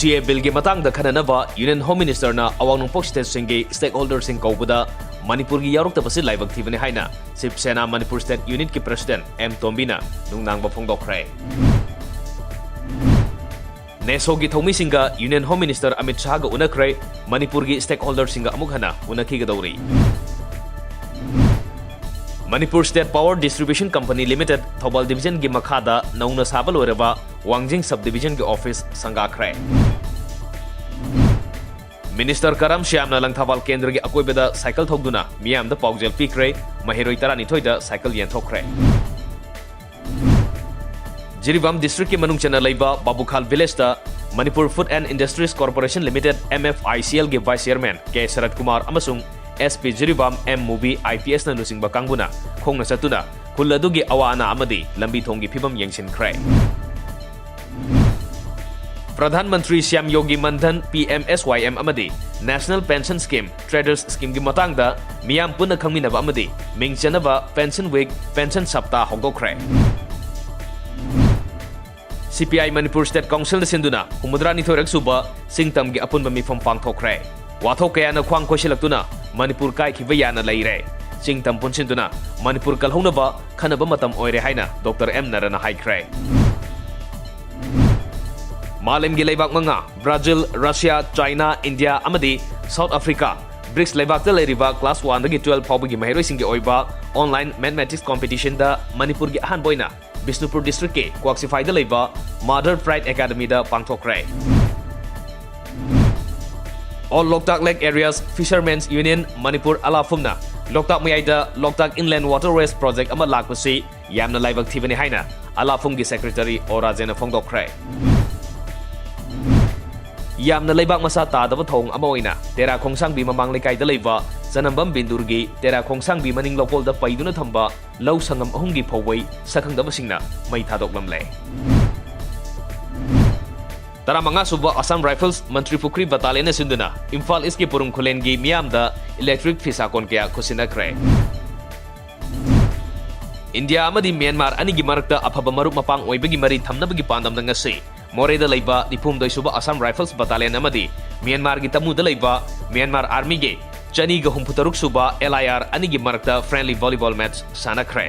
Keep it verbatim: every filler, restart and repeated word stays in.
ꯁꯤ ꯑꯦ ꯕꯤꯜꯒꯤ ꯃꯇꯥꯡꯗ ꯈꯟꯅꯅꯕ Union Home Ministerꯅ ꯑꯋꯥꯡ ꯅꯣꯡꯄꯣꯛ stateꯁꯤꯡꯒꯤ stakeholderꯁꯤꯡ ꯀꯧꯕꯗ ꯃꯅꯤꯄꯨꯔꯒꯤ ꯌꯥꯎꯔꯛꯇꯕꯁꯤ ꯂꯥꯏꯕꯛ ꯊꯤꯕꯅꯤ ꯍꯥꯏꯅ ꯁꯤꯕ ꯁꯦꯅꯥ ꯃꯅꯤꯄꯨꯔ state unitꯀꯤ president ꯑꯦꯝ ꯇꯣꯝꯕꯤꯅ ꯅꯨꯡꯅꯥꯡꯕ ꯐꯣꯡꯗꯣꯛꯈ꯭ꯔꯦ꯫ ꯅꯦꯁꯣꯒꯤ ꯊꯧꯃꯤꯁꯤꯡꯒ Union Home Minister ꯑꯃꯤꯠ ꯁꯥꯍꯒ ꯎꯅꯈ꯭ꯔꯦ꯫ ꯃꯅꯤꯄꯨꯔꯒꯤ stakeholderꯁꯤꯡꯒ ꯑꯃꯨꯛ ꯍꯟꯅ ꯎꯅꯈꯤꯒꯗꯧꯔꯤ꯫ Manipur State Power Distribution Company Limited Thoubal divisionꯒꯤ ꯃꯈꯥꯗ ꯅꯧꯅ ꯁꯥꯕ ꯂꯣꯏꯔꯕ ꯋꯥꯡꯖꯤꯡ sub divisionꯒꯤ office ꯁꯪꯒꯥꯈ꯭ꯔꯦ꯫ Minister ꯀꯔꯝ ꯁ꯭ꯌꯥꯝꯅ ꯂꯪꯊꯕꯥꯜ ꯀꯦꯟꯗ꯭ꯔꯒꯤ ꯑꯀꯣꯏꯕꯗ cycle ꯊꯧꯗꯨꯅ ꯃꯤꯌꯥꯝꯗ ꯄꯥꯎꯖꯦꯜ ꯄꯤꯈ꯭ꯔꯦ꯫ ꯃꯍꯩꯔꯣꯏ ꯇꯔꯥꯅꯤꯊꯣꯏꯗ cycle ꯌꯦꯟꯊꯣꯛꯈ꯭ꯔꯦ꯫ ꯖꯤꯔꯤꯕꯥꯝ districtꯀꯤ ꯃꯅꯨꯡ ꯆꯟꯅ ꯂꯩꯕ ꯕꯥꯕꯨꯈꯥꯜ villageꯇ Manipur Food and Industries Corporation Limited, M F I C Lꯒꯤ vice chairman ꯀꯦ ꯁꯔꯠ ꯀꯨꯃꯥꯔ ꯑꯃꯁꯨꯡ SP ꯖꯤꯔꯤꯕꯥꯝ ꯑꯦꯝ ꯃꯨꯕꯤ IPSꯅ ꯂꯨꯆꯤꯡꯕ ꯀꯥꯡꯕꯨꯅ ꯈꯣꯡꯅ ꯆꯠꯇꯨꯅ ꯈꯨꯜ ꯑꯗꯨꯒꯤ ꯑꯋꯥ ꯑꯅꯥ ꯑꯃꯗꯤ ꯂꯝꯕꯤ ꯊꯣꯡꯒꯤ ꯐꯤꯕꯝ ꯌꯦꯡꯁꯤꯟꯈ꯭ꯔꯦ꯫ ꯄ꯭ꯔꯙꯥꯟ ꯃꯟꯇ꯭ꯔꯤ ꯁ꯭ꯌꯥꯝ ꯌꯣꯒꯤ ꯃꯟꯙꯟ, P M S Y M ꯑꯃꯗꯤ National Pension Scheme, Traders Schemeꯒꯤ ꯃꯇꯥꯡꯗ ꯃꯤꯌꯥꯝ ꯄꯨꯟꯅ ꯈꯪꯃꯤꯟꯅꯕ ꯑꯃꯗꯤ ꯃꯤꯡ ꯆꯟꯅꯕ Pension Week, Pension ꯁꯞꯇꯥ ꯍꯧꯗꯣꯛꯈ꯭ꯔꯦ꯫ CPI Manipur State Councilꯅ ꯁꯤꯟꯗꯨꯅ ꯍꯨꯝꯐꯨꯇꯔꯥꯅꯤꯊꯣꯏꯔꯛ ꯁꯨꯕ ꯆꯤꯡꯇꯝꯒꯤ ꯑꯄꯨꯟꯕ ꯃꯤꯐꯝ ꯄꯥꯡꯊꯣꯛꯈ꯭ꯔꯦ꯫ ꯋꯥꯊꯣꯛ ꯀꯌꯥꯅ ꯈ꯭ꯋꯥꯡ ꯀꯣꯏꯁꯤꯜꯂꯛꯇꯨꯅ ꯃꯅꯤꯄꯨꯔ ꯀꯥꯏꯈꯤꯕ ꯌꯥꯅ ꯂꯩꯔꯦ꯫ ꯆꯤꯡꯇꯝ ꯄꯨꯟꯁꯤꯟꯗꯨꯅ ꯃꯅꯤꯄꯨꯔ ꯀꯜꯍꯧꯅꯕ ꯈꯟꯅꯕ ꯃꯇꯝ ꯑꯣꯏꯔꯦ ꯍꯥꯏꯅ Doctor ꯑꯦꯝ ꯅꯔꯅ ꯍꯥꯏꯈ꯭ꯔꯦ꯫ ꯃꯥꯂꯦꯝꯒꯤ ꯂꯩꯕꯥꯛ ꯃꯉꯥ, ꯕ꯭ꯔꯥꯖꯤꯜ, ꯔꯁꯤꯌꯥ, ꯆꯥꯏꯅꯥ, ꯏꯟꯗꯤꯌꯥ ꯑꯃꯗꯤ ꯁꯥꯎꯠ ꯑꯐ꯭ꯔꯤꯀꯥ, BRICS ꯂꯩꯕꯥꯛꯇ ꯂꯩꯔꯤꯕ class one ꯗꯒꯤ twelve ꯐꯥꯎꯕꯒꯤ ꯃꯍꯩꯔꯣꯏꯁꯤꯡꯒꯤ ꯑꯣꯏꯕ online mathematics competitionꯗ ꯃꯅꯤꯄꯨꯔꯒꯤ ꯑꯍꯥꯟꯕ ꯑꯣꯏꯅ ꯕꯤꯁꯅꯨꯄꯨꯔ districtꯀꯤ ꯀ꯭ꯋꯥꯛꯁꯤꯐꯥꯏꯗ ꯂꯩꯕ Mother Pride Academyꯗ ꯄꯥꯡꯊꯣꯛꯈ꯭ꯔꯦ꯫ All Loktak Lake Areas Fishermen's Union Manipur ꯑꯂꯥꯐꯨꯝꯅ ꯂꯣꯛꯇꯥꯛ ꯃꯌꯥꯏꯗ Loktak Inland Waterways Project ꯑꯃ ꯂꯥꯛꯄꯁꯤ ꯌꯥꯝꯅ ꯂꯥꯏꯕꯛ ꯊꯤꯕꯅꯤ ꯍꯥꯏꯅ ꯑꯂꯥꯐꯨꯝꯒꯤ secretary ꯑꯣ ꯔꯥꯖꯦꯟꯅ ꯐꯣꯡꯗꯣꯛꯈ꯭ꯔꯦ꯫ ꯌꯥꯝꯅ ꯂꯩꯕꯥꯛ ꯃꯁꯥ ꯇꯥꯗꯕ ꯊꯧꯑꯣꯡ ꯑꯃ ꯑꯣꯏꯅ ꯇꯦꯔꯥ ꯈꯣꯡꯁꯥꯡꯕꯤ ꯃꯃꯥꯡ ꯂꯩꯀꯥꯏꯗ ꯂꯩꯕ ꯆꯅꯝꯕꯝ ꯕꯤꯟꯗꯨꯔꯒꯤ ꯇꯦꯔꯥ ꯈꯣꯡꯁꯥꯡꯕꯤ ꯃꯅꯤꯡ ꯂꯧꯀꯣꯜꯗ ꯄꯩꯗꯨꯅ ꯊꯝꯕ ꯂꯧ ꯁꯪꯉꯝ ꯑꯍꯨꯝꯒꯤ ꯐꯧꯕꯩ ꯁꯛꯈꯪꯗꯕꯁꯤꯡꯅ ꯃꯩ ꯊꯥꯗꯣꯛꯂꯝꯂꯦ꯫ ꯇꯔꯥꯃꯉꯥ ꯁꯨꯕ Assam Rifles ꯃꯟꯇ꯭ꯔꯤ ꯄꯨꯈ꯭ꯔꯤ Battalionꯅ ꯁꯤꯟꯗꯨꯅ ꯏꯝꯐꯥꯜ Eastꯀꯤ ꯄꯨꯔꯨꯝ ꯈꯨꯂꯦꯟꯒꯤ ꯃꯤꯌꯥꯝꯗ electric ꯐꯤꯁꯥ ꯀꯣꯟ ꯀꯌꯥ ꯈꯨꯠꯁꯤꯟꯅꯈ꯭ꯔꯦ꯫ ꯏꯟꯗꯤꯌꯥ ꯑꯃꯗꯤ ꯃ꯭ꯌꯥꯟꯃꯥꯔ ꯑꯅꯤꯒꯤ ꯃꯔꯛꯇ ꯑꯐꯕ ꯃꯔꯨꯞ ꯃꯄꯥꯡ ꯑꯣꯏꯕꯒꯤ ꯃꯔꯤ ꯊꯝꯅꯕꯒꯤ ꯄꯥꯟꯗꯝꯗ ꯉꯁꯤ ꯃꯣꯔꯦꯗ ꯂꯩꯕ ꯅꯤꯐꯨꯍꯨꯝꯗꯣꯏ ꯁꯨꯕ Assam Rifles Battalion ꯑꯃꯗꯤ ꯃ꯭ꯌꯥꯟꯃꯥꯔꯒꯤ ꯇꯃꯨꯗ ꯂꯩꯕ ꯃ꯭ꯌꯥꯟꯃꯥꯔ Armyꯒꯤ ꯆꯅꯤꯒ ꯍꯨꯝꯐꯨ ꯇꯔꯨꯛ ꯁꯨꯕ L I R ꯑꯅꯤꯒꯤ ꯃꯔꯛꯇ friendly volleyball match ꯁꯥꯟꯅꯈ꯭ꯔꯦ꯫